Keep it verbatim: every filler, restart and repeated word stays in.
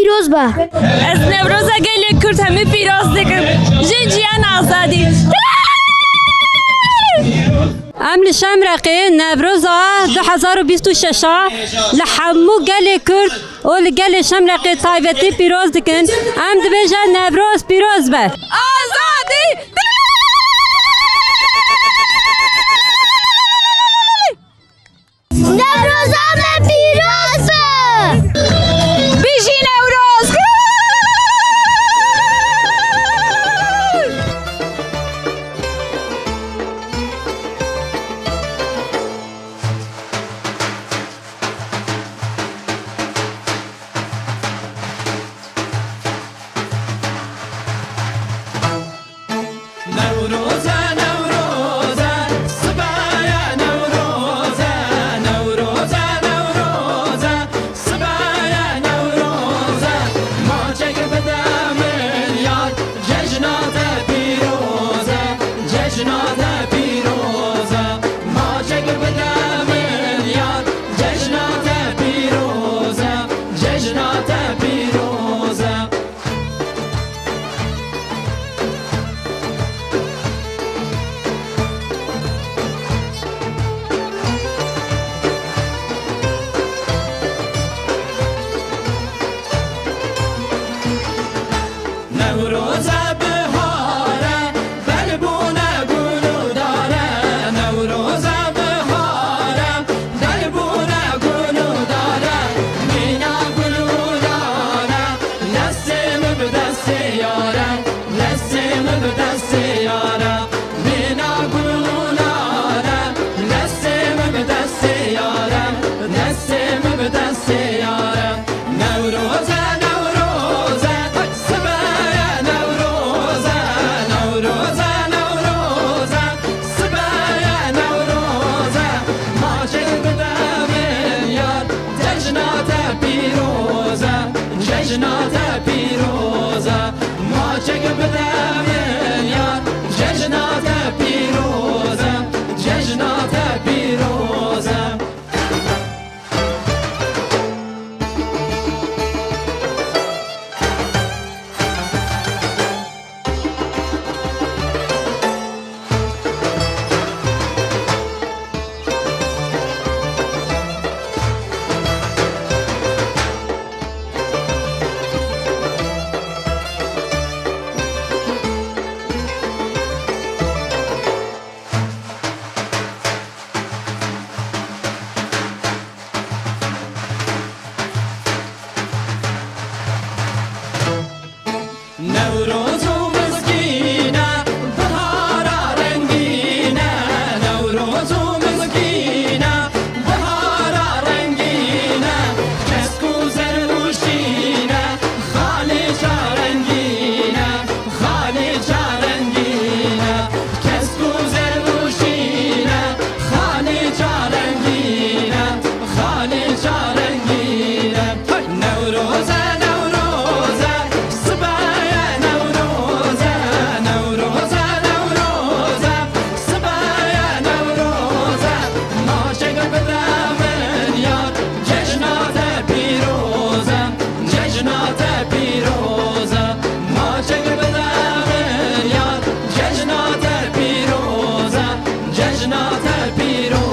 Pîroz be. Ez Newroza gelê Kurd hemî pîroz dikim. Jin, jiyan, azadî. Em li Şemreqê Newroza du hezar û bîst û şeş a li hemû gelê Kurd û li gelê Şemreqê taybetî pîroz dikin. Em dibêjin Newroz pîroz be. Azadî! Newroza me pîroz be! Bijî Newroz! Newroze, Newroze, sibaye Newroze, Newroze, Newroze, sibaye Newroze, ma çek bide min yar, cejna te pîroze, cejna te pîroze, ma çek bide min yar, cejna te pîroze, cejna te pîroze. Newroze bihare, belbûne gul û dare, Newroze bihare, belbûne gul û dare, mîna gul û dare, destê mi bi destê yare, destê mi bi destê yare, mîna gul û dare, destê mi bi destê yare, destê mi bi destê yare. Newroze, Newroze, sibeye Newroze, Newroze, Newroze, sibeye Newroze, ma çek bide min yar, cejna te pîroze, cejna te pîroze, ma çek bide min yar, cejna te pîroze, cejna te pîroze. Newroz û mizgîne, bihara rengîne, Newroz û mizgîne, bihara rengîne, kesk û zerwiştîne, Xalîca rengîne, Xalîca rengîne, kesk û zerwiştîne, Xalîca rengîne, Xalîca rengîne. Newroze, Newroze, sibeye Newroze, Newroze, Newroze, sibeye Newroze, ma çek bide min yar, cejna te pîroze, cejna te pîroze, ma çek bide min yar, cejna te pîroze, cejna te pîroze.